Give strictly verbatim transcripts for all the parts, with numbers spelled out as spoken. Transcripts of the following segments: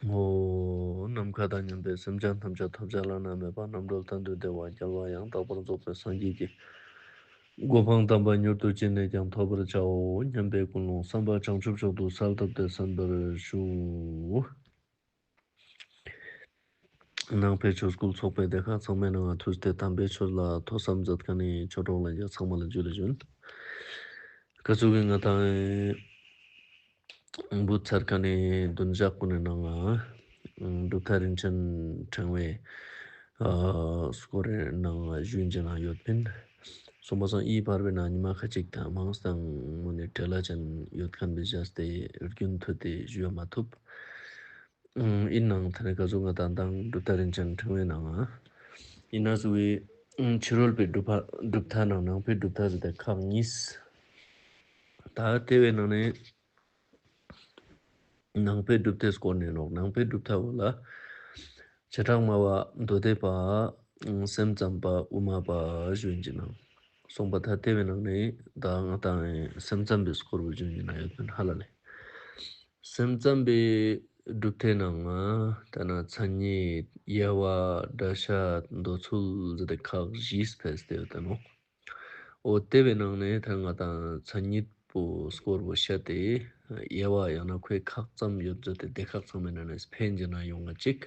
ཨོ། ནམ་མཁའ་དང་མཉམ་པའི་སེམས་ཅན་ཐམས་ཅད་ཐོབ་བྱ་བླ་ན་མེད་པ་རྣམ་གྲོལ་མཐར་ཐུག་བདེ་བ་རྒྱལ་བ་ཡང་དག་པར་རྫོགས་པའི་སངས་རྒྱས་ཀྱི་གོ་འཕང་དམ་པ་མྱུར་དུ་ཅི་ནས་ཀྱང་ཐོབ་པར་བྱའོ་སྙམ་པའི་ཀུན་སློང་བསམ་པ་བྱང་ཆུབ་མཆོག་ཏུ་གསལ་བཏབ་སྟེ་གསན་པར་ཞུ། ནང་པའི་ཆོས་སྐུལ་ཚོགས་པའི་སྡེ་ཁག་ཚང་མའི་ནང་ང་ཐུགས་ཏེ་དམ་པའི་ཆོས་ལ་ཐོས་བསམ་མཛད་མཁན་ནི་ཆོས་གྲོགས་ལྷན་རྒྱས་ཚང་མ་ལ་ཇུ་ལེ་ཞུ། ག་ཚོད་ཀྱི་ང་དང་བུ་ཚར་ཁ་ནས་བདུན་ཞག་ཀུན་ནས་ནང་ང་གྲུབ་མཐའ་རིན་ཆེན་ཕྲེང་བའི་སྐོར་ནང་ཞུས་ཀྱི་ནང་ཡོད་པིན། སོང་པ་སང་ཨི་བར་བའི་ནང་ཉི་མ་ཁ་ཅིག་དང་མང་སྟངས་ངོ་ནས་བྲེལ་བ་ཅན་ཡོད་མཁན་པའི་བཞག་སྟེ་རྒྱུན་མཐུད་དེ་ཞུ་ཡ་མ་ཐུབ། ཨིན་ནང་དེ་ནས་ག་ཚོད་ང་དང་དང་གྲུབ་མཐའ་རིན་ཆེན་ཕྲེང་བའི་ནང་ང་ཨིན་ན་ཟུ་བའི་ཕྱི་རོལ་པའི་གྲུབ་པ་གྲུབ་མཐའ་ནང་ནང་པའི་གྲུབ་མཐའ་ཟེར་ཏེ་ཁག་གཉིས། ད་དེ་བའི་ནང་ནས་ནང་པའི་གྲུབ་མཐའི་སྐོར་ནས་ནོག་ནང་པའི་གྲུབ་མཐའ་འོ་ལ། བྱེ་བྲག་སྨྲ་བ་མདོ་སྡེ་པ། སེམས་ཙམ་པ་དབུ་མ་པ་ཞུ་ཡིན་གྱི་ནང་། སོང་པ་ད་དེ་བའི་ནང་ནས་ད་ང་དང་སེམས་ཙམ་པའི་སྐོར་བུ་ཞུ་ཡིན་གྱི་ནང་ཡོད་པའི་ཧ་ལ་ལས། སེམས་ཙམ་པའི་གྲུབ་མཐའི་ནང་ང་ད་ན་མཚན་ཉིད་དབྱེ་བ་སྒྲ་ཤད་འདོད་ཚུལ་ཟེར་ཏེ་ཁག་བཞིས་ཕེས་ཏེ་ཡོད་ད་ནོག་འོ་དེ་བའི་ནང་ནས་ད་ང་དང་མཚན་ཉིད་པོ་སྐོར་བོ་བཤད་དེ་དབྱེ་བ་ཡང་ན་ཁོའི་ཁག་ཙམ་ཡོད་ཟེར་ཏེ་དེ་ཁག་ཚང་མའི་ནང་ནས་ཕན་གྱི་ན་ཡོང་ང་ཅིག་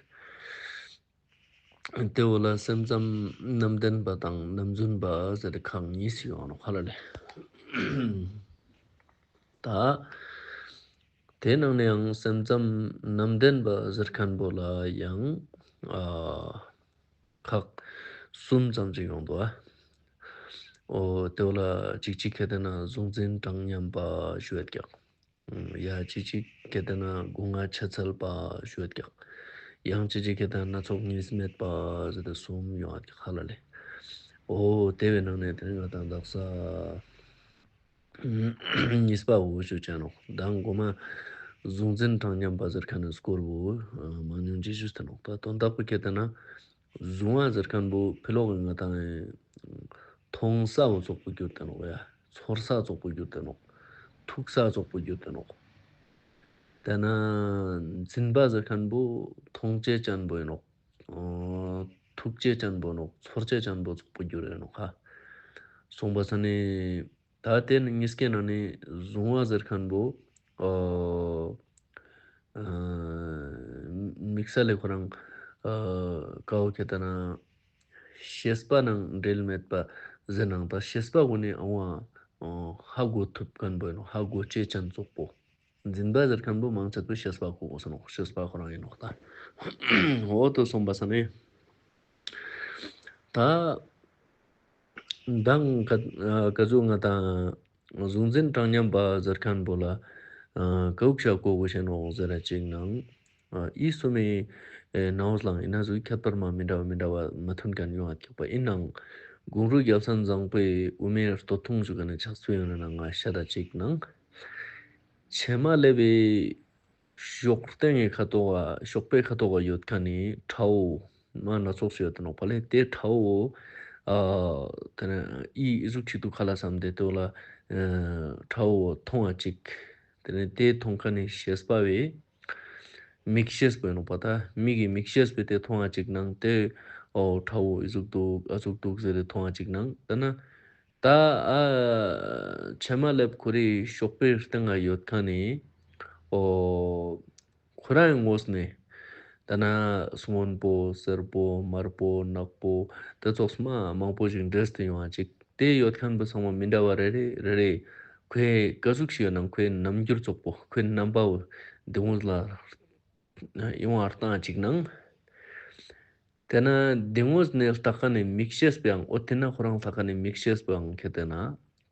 དེ་བོ་ལ་སེམས་ཙམ་རྣམ་བདེན་པ་དང་རྣམ་རྫུན་པ་ཟེར་ཏེ་ཁག་གཉིས་ཡོང་ནོག་ཧ་ལ་ལས། ད་དེ་ནང་ནས་ཡང་སེམས་ཙམ་རྣམ་བདེན་པ་ཟེར་མཁན་པོ་ལ་ཡང་ཨ་ཁག་གསུམ་ཙམ་ཅིག་ཡོང་འདུག་ཨ། འོ་དེ་བོ་ལ་གཅིག་གཅིག་གལ་ཏེ་ན་གཟུང་འཛིན་གྲངས་མཉམ་པ་ཞུ་ཡོད་ཀྱང་། ཡ་གཅིག་གཅིག་གལ་ཏེ་ན་སྒོ་ལྔ་ཆ་ཚང་པ་ཞུ་ཡོད་ཀྱང་། ཡང་གཅིག་གཅིག་གལ་ཏེ་ན་སྣ་ཚོགས་གཉིས་མེད་པ་ཟེར་ཏེ་གསུམ་ཡོང་ཡོད་ཀྱང་ཧ་ལ་ལས། འོ་དེ་བའི་ནང་ནས་དེ་ནས་ང་དང་དག་ས། གཉིས་པ་འོ་ཞུ་ཅན་ནོག་མདང་གོ་མ་གཟུང་འཛིན་གྲངས་མཉམ་པ་ཟེར་མཁན་ནི་སྐོར་བོ་མང་ཉུང་ཅི་ཞུ་ཟེར་ནོག་ད་དོན་དག་པོ་ཁྱེད་ལྟ་ན་གཟུང་བ་ཟེར་མཁན་བོ་ཕི་ལོག་གི་ང་དང་མཐོང་ས་བོ་ཙོག་པོ་གྱུར་ཏེ་ནོག་ཡ། ཚོར་ས་ཙོག་པོ་གྱུར་ཏེ་ནོག་ཐུག་ས་ཙོག་པོ་གྱུར་ཏེ་ནོག་ད་ན་འཛིན་པ་ཟེར་མཁན་བོ་མཐོང་ཅེས་ཅན་བོ་ཡིན་ནོག་ཨོ། ཐུག་ཅེས་ཅན་པོ་ནོག་ཚོར་ཅེས་ཅན་པོ་ཙོག་པོ་གྱུར་རེ་ནོག་ཧ། སོང་པ་ས་ནི། ད་དེ་ནི་གཉིས་ཀའི་ནང་ནས་གཟུང་བ་ཟེར་མཁན་པོ། ཨོ། ཨ། དམིགས་བསལ་ལས་ཁོ་རང་། ཨ། ཀའོ་ཁེ་ཏ་ན། ཤེས་པ་ནང་འབྲེལ་མེད་པ་ཟེར་ནང་ད་ཤེས་པ་གོ་ནས་ཨང་བ། ཧ་གོ་ཐུབ་མཁན་པོ་ཡིན་ནོག་ཧ་གོ་ཅེས་ཅན་ཙོག་པོ། འཛིན་པ་ཟེར་མཁན་པོ་མང་ཆེ་བོ་ཤེས་པ་གོ་དགོས་ས་ནོག་ཤེས་པ་ཁོ་རང་ཡིན་ནོག་ད། འོ་དོ་སོང་པ་ས་ནས། ད། མདང་ག་ག་ཟུག་ང་དང་གཟུང་འཛིན་གྲངས་མཉམ་པ་ཟེར་མཁན་པོ་ལ་ཀའུ་ཤ་གོ་དགོས་ཤེས་ནོག་ཟེར་ར་ཅིག་ནང་། ཨི་སོ་མའི་ནའོ་སླང་ཡིན་ན་ཟུག་ཁྱད་པར་མ་མི་འདྲ་བ་མི་འདྲ་བ་མ་མཐུན་མཁན་ཡོང་ཨ་ཀྱག་པ་ཡིན་ནང་། གུང་རུ་རྒྱལ་མཚན་བཟང་པོའི་དབུ་མའི་སྟོད་ཐུང་ཞུ་མཁན་ནི་ཕྱག་ཚུལ་ཡོང་ན་ང་ཤ་ར་ཅིག་ནང་། ཕྱེ་མ་ལེབ་པའི་གཤོག་སྟེང་གི་ཁ་ཐོག་ག་གཤོག་པའི་ཁ་ཐོག་ག་ཡོད་མཁན་ནི་ཁྲ་བོ་མ་སྣ་ཚོགས་ཤིག་ཡོད་དེ་ནོག་པ་ལས་དེ་ཁྲ་བོ། ཨ། དེ་ནས་ཨི་ཨི་ཟུག་ཅིག་འདུག་ག་ལ་བསམ་སྟེ་དེ་བོ་ལ། ཨ། ཁྲ་བོ་མཐོང་བ་ཅིག་དེ་ནས་དེ་མཐོང་མཁན་ནི་ཤེས་པ་བས། མིག་ཤེས་པོ་ཡིན་ནོག་པ་ད་མིག་གིས་མིག་ཤེས་པས་དེ་མཐོང་བ་ཅིག་ནང་དེ། ཨོ་ཁྲ་བོ་ཨི་ཟུག་འདུག་ཨ་ཟུག་འདུག་ཟེར་ཏེ་མཐོང་བ་ཅིག་ནང་དེ་ན། ད་ཨ་ཕྱེ་མ་ལེབ་ཁོ་རའི་གཤོག་པའི་སྟེང་ང་ཡོད་མཁན་ནི། ཨོ། ཁོ་རང་ངོས་ནས། ད་ན་སྔོན་པོ་སེར་པོ་དམར་པོ་ནག་པོ་དེ་ཙོགས་མ་མང་པོ་ཞིག་འདྲེས་ཏེ་ཡོང་བ་ཅིག་དེ་ཡོད་མཁན་པོ་ཚང་མ་མི་འདྲ་བ་རེ་རེ་རེ་རེ། ཁོའི་ག་ཟུག་ཞིག་ཡོད་ནམ་ཁོའི་རྣམ་འགྱུར་ཙོག་པོ་ཁོའི་རྣམ་པ་བོ་དེ་ངོས་ལ་ཡོང་བ་སྟངས་ཅིག་ནང་། དེ་ན་དེ་ངོས་ནས་ལྟ་མཁན་ནི་མིག་ཤེས་པའང་འོ་དེ་ན་ཁོ་རང་ལྟ་མཁན་ནི་མིག་ཤེས་པའང་ཁེ་དེ་ན་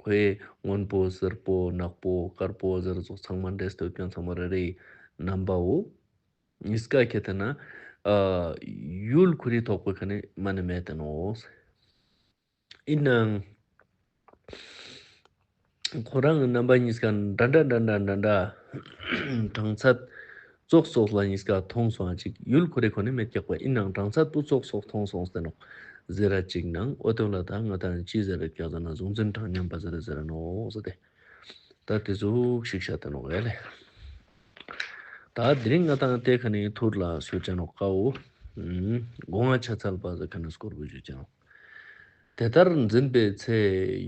ཁོའི་སྔོན་པོ་སེར་པོ་ནག་པོ་དཀར་པོ་ཟེར་ཙོགས་ཚང་མ་འདྲེས་ཏེ་ཡོད་མཁན་ཚང་མ་རེ་རེའི་རྣམ་པའོ། གཉིས་ཀ་ཁེ་དེ་ན་ཨ་ཡུལ་ཁོ་རའི་ཐོག་པོ་ཁ་ནས་མ་ནི་མེད་དེ་ནོག་ཡིན་ནའང་། ཁོ་རང་གི་རྣམ་པ་གཉིས་ཀ་འདྲ་འདྲ་འདྲ་འདྲ་འདྲ་འདྲ། གྲངས་ཚད་ཙོགས་ཙོགས་ལ་གཉིས་ཀ་མཐོང་སོང་ཅིག་ཡུལ་ཁོ་རེ་ཁོ་ནས་མེད་ཀྱག་པ་ཡིན་ནའང་གྲངས་ཚད་པོ་ཙོགས་ཙོགས་མཐོང་སོང་ཟེར་ནོག་ཟེར་ར་ཅིག་ནང་འོ་དོན་ལ་ད་ང་དང་ཅི་ཟེར་ར་ཀྱག་ཟེར་ན་གཟུང་འཛིན་གྲངས་མཉམ་པ་ཟེར་ར་ཟེར་ར་ནོག་ཟེར་ཏེ། ད་དེ་ཟུག་ཞིག་བཤད་དེ་ནོག་ཡ་ལེ། ད་དེ་རིང་ང་དང་དེ་ཁ་ནས་ཐུར་ལ་སུ་ཅན་ནོ་ཀའོ། སྒོ་ང་ཆ་ཚལ་པ་ཟེར་ཁ་ནས་སྐོར་བུ་ཞུ་ཅན་ནོ། དེ་ལྟར་འཛིན་པའི་ཚེ།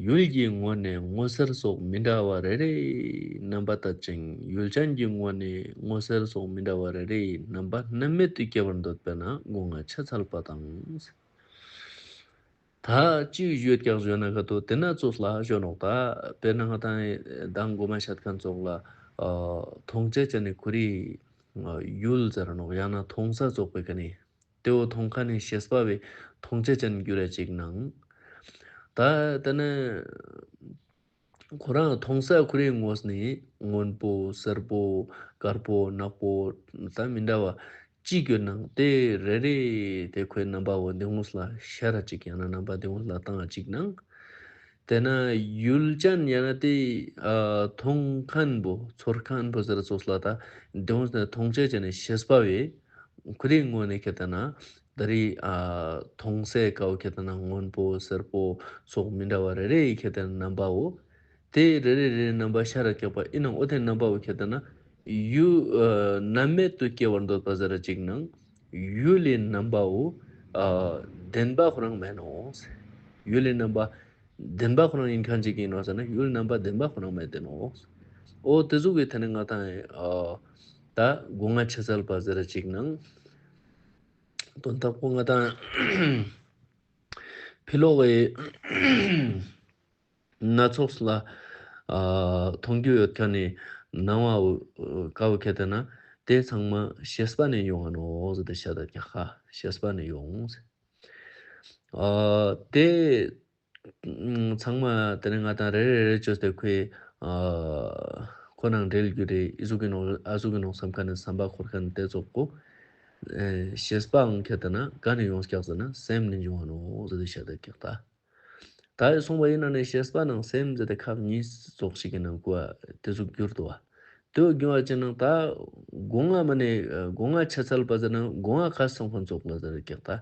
ཡུལ་གྱི་ངོས་ནས་མངོན་གསལ་སོགས་མི་འདྲ་བ་རེ་རེའི་རྣམ་པ་དད་ཅིང་། ཡུལ་ཅན་གྱི་ངོས་ནས་མངོན་གསལ་སོགས་མི་འདྲ་བ་རེ་རེའི་རྣམ་པ་རྣམ་མེད་དུ་སྐྱེ་བར་འདོད་པས་ན་སྒོ་ང་ཆ་ཚལ་པ་དང་། ད་ཅིག་ཡོད་ཀྱང་ཞུས་ན་ག་ཏོ་དེ་ན་ཚོ་ལ་ཞུ་ནོག་ད་དཔེར་ན་ང་དང་མདང་གོ་མ་ཤད་མཁན་ཚོགས་ལ་མཐོང་ཆ་ཅན་ནི་ཁོ་རི་ཡུལ་ཟེར་ནོག་ཡང་ན་མཐོང་ས་ཚོགས་པའི་ཀ་ནི་དེའོ་མཐོང་མཁན་ནི་ཤེས་པ་བས་མཐོང་ཆ་ཅན་གྱུར་ར་ཅིག་ནང་། ད་དེ་ནི་ཁོ་རང་མཐོང་ས་ཁོ་རའི་ངོས་ནས་སྔོན་པོ་སེར་པོ་དཀར་པོ་ནག་པོ་ད་མི་འདྲ་བ་ཅི་གྱུར་ནང་དེ་རེ་རེ་དེ་ཁོའི་རྣམ་པ་བོ་འདི་ངོས་ལ་ཤར་ར་ཅིག་ཡང་ན་རྣམ་པ་འདི་ངོས་ལ་བཏང་ར་ཅིག་ནང་། དེ་ན་ཡུལ་ཅན་ཡང་ན་དེ་མཐོང་མཁན་པོ་ཚོར་མཁན་པོ་ཟེར་ཚོགས་ལ་ད་འདི་ངོས་ནས་མཐོང་ཆ་ཅན་ནི་ཤེས་པ་བས་ཁོ་རའི་ངོས་ནས་ཁྱེད་ལྟ་ན། ད་རེས་ཨ་མཐོང་སའི་ཀའོ་ཁྱེད་ལྟ་ན་སྔོན་པོ་སེར་པོ་སོགས་མི་འདྲ་བ་རེ་རེ་ཡི་ཁྱེད་ལྟ་ན་རྣམ་པའོ། དེ་རེ་རེ་རེ་རེ་རྣམ་པ་ཤར་ར་ཀྱག་པ་ཨིན་ནང་འོ་དེ་རྣམ་པའོ་ཁྱེད་ལྟ་ན་ཡུལ་ཨ་རྣམ་མེད་དུ་སྐྱེ་བར་འདོད་པ་ཟེར་ར་ཅིག་ནང་ཡུལ་ལས་རྣམ་པའོ་ཨ་བདེན་པ་ཁོ་རང་མེད་ནོ། ཡུལ་ལས་རྣམ་པ་བདེན་པ་ཁོ་རང་ཡིན་མཁན་ཅིག་ཡིན་ནོ་ཟེར་ན་ཡུལ་རྣམ་པ་བདེན་པ་ཁོ་རང་མེད་དེ་ནོ། འོ་དེ་ཟུག་གི་ཐད་ནས་ང་དང་ཨ་ད་སྒོ་ང་ཆ་ཚལ་པ་ཟེར་ར་ཅིག་ནང་། དོན་དག་པོ་ང་དང་ཕི་ལོག་གི་སྣ་ཚོགས་ལ་ཨ་མཐོང་རྒྱུ་ཡོད་མཁན་ནི་སྣང་བ་ཀ་བོ་ཁྱེད་ལྟ་ན་དེ་ཚང་མ་ཤེས་པ་ནས་ཡོང་བ་ནོ་ཟེར་ཏེ་བཤད་ད་ཀྱག་ཤེས་པ་ནས་ཡོང་། ཨ་དེ་ཚང་མ་དེ་ནས་ང་དང་རེ་རེ་རེ་བཅོས་ཏེ་ཁོའི་ཨ་ཁོ་ནང་འབྲེལ་རྒྱུ་རེད་ཨི་ཟུག་གི་ནོ་ཨ་ཟུག་གི་ནོ་བསམ་མཁན་ནི་བསམ་པ་འཁོར་མཁན་དེ་ཚོགས་པོ། ཨེ་ཤེས་པའང་ཁྱེད་ལྟ་ན་ག་ནས་ཡོང་ཀྱག་ཟེར་ན་སེམས་ནས་འབྱུང་བ་ནོ་ཟེར་ཏེ་བཤད་ད་ཀྱག་ད། ད་ཡི་གསུངས་པ་ཡིན་ན་ནི་ཤེས་པ་ནང་སེམས་ཟེར་ཏེ་ཁག་གཉིས་ཙོགས་ཤིག་གི་ནང་བཀོད་དེ་ཟུག་གྱུར་འདུག་བ། དེ་བོ་རྒྱུ་བ་ཅི་ནང་ད་སྒོ་ང་མ་ནས་སྒོ་ང་ཆ་ཚལ་པ་ཟེར་ན་སྒོ་ང་ཁ་སང་ཁོན་ཙོགས་ལ་ཟེར་ཀྱག་ད།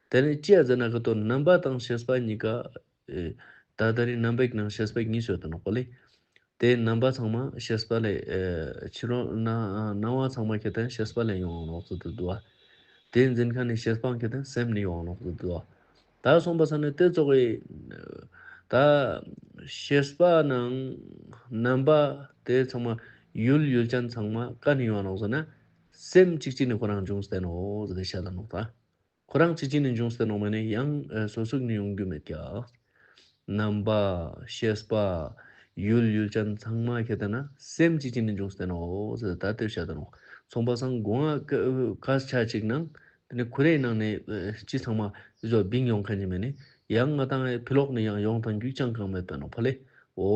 དེ་ནས་ཅི་ཡ་ཟེར་ན་གི་དོ་རྣམ་པ་དང་ཤེས་པ་གཉིས་ཀ་ད་ད་རིང་རྣམ་པའི་ནང་ཤེས་པ་གཉིས་སུ་ཡོད་དོ་ནོ་གོ་ལེ། དེ་རྣམ་པ་ཚང་མ་ཤེས་པ་ལས་ཨེ་ཕྱི་རོལ་ན་སྣང་བ་ཚང་མ་ཁྱེད་ལྟ་ན་ཤེས་པ་ལས་ཡོང་ནོག་ཟེར་དུ་འདུག་བ། དེ་འཛིན་མཁན་ནི་ཤེས་པའང་ཁྱེད་ལྟ་ན་སེམས་ནས་ཡོང་ནོག་ཟེར་དུ་འདུག་བ། ད་གསུངས་པ་ས་ནི་དེ་ཙོགས་ཀྱི་ད་ཤེས་པ་ནང་རྣམ་པ་དེ་ཚང་མ་ཡུལ་ཡུལ་ཅན་ཚང་མ་ག་ནས་ཡོང་ནོག་ཟེར་ན་སེམས་གཅིག་གཅིག་ནས་ཁོ་རང་འབྱུང་སྟེ་ནོག་ཟེར་ཏེ་བཤད་ད་ནོག་ད། ཁོ་རང་གཅིག་གཅིག་ནས་འབྱུང་སྟེ་ནོག་མ་ནས་ཡང་ཨེ་སོ་སོ་ནས་ཡོང་རྒྱུ་མེད་ཀྱག་རྣམ་པ། ཤེས་པ། ཡུལ་ཡུལ་ཅན་ཚང་མ་ཁྱེད་ལྟ་ན་སེམས་གཅིག་གཅིག་ནས་འབྱུང་སྟེ་ནོག་ཟེར་ད་དེ་བཤད་ད་ནོག་མཚུངས་པ་སང་སྒོ་ང་ཁ་ཆ་གཅིག་ནང་དེ་ནས་ཁོ་རའི་ནང་ནས་ཨེ་སྤྱི་ཚང་མ་བཟོ་བིང་ཡོང་མཁན་ཅིག་མེད་ནས་ཡང་ང་དང་ཨེ་ཕི་ལོག་ནས་ཡང་ཡོང་ཐང་རྒྱུ་ཅང་གང་མེད་པ་ནོག་ཕ་ལེ། འོ་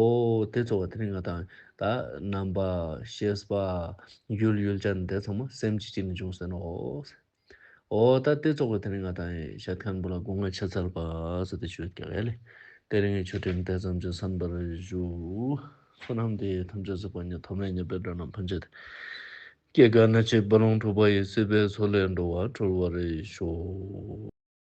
དེ་ཚོ་བ་དེ་ནས་ང་དང་ད་རྣམ་པ། ཤེས་པ། ཡུལ་ཡུལ་ཅན་དེ་ཚང་མ་སེམས་གཅིག་གཅིག་ནས་འབྱུང་སྟེ་ནོག་འོ་ད་དེ་ཚོགས་པ་དེ་ནི་ང་དང་ཡི་ཤ་ཐན་པོ་ལ་སྒོ་ང་ཆ་ཚལ་པ་ཟེར་ཏེ་ཞུ་ཀྱག་ཡ་ལེ། དེ་རིང་གི་ཆོས་ཁྲིམས་དེ་ཙམ་གྱིས་གསན་པར་ཞུ། བསོད་ནམས་འདི་ཡིས་ཐམས་ཅད་གཟིགས་པ་ཉིད། ཐོབ་ནས་ཉེས་པའི་དགྲ་རྣམས་ཕམ་བྱས་ཏེ། སྐྱེ་རྒ་ན་འཆིའི་རྦ་ཀློང་འཁྲུགས་པ་ཡི། སྲིད་པའི་མཚོ་ལས་འགྲོ་བ་སྒྲོལ་བར་ཤོག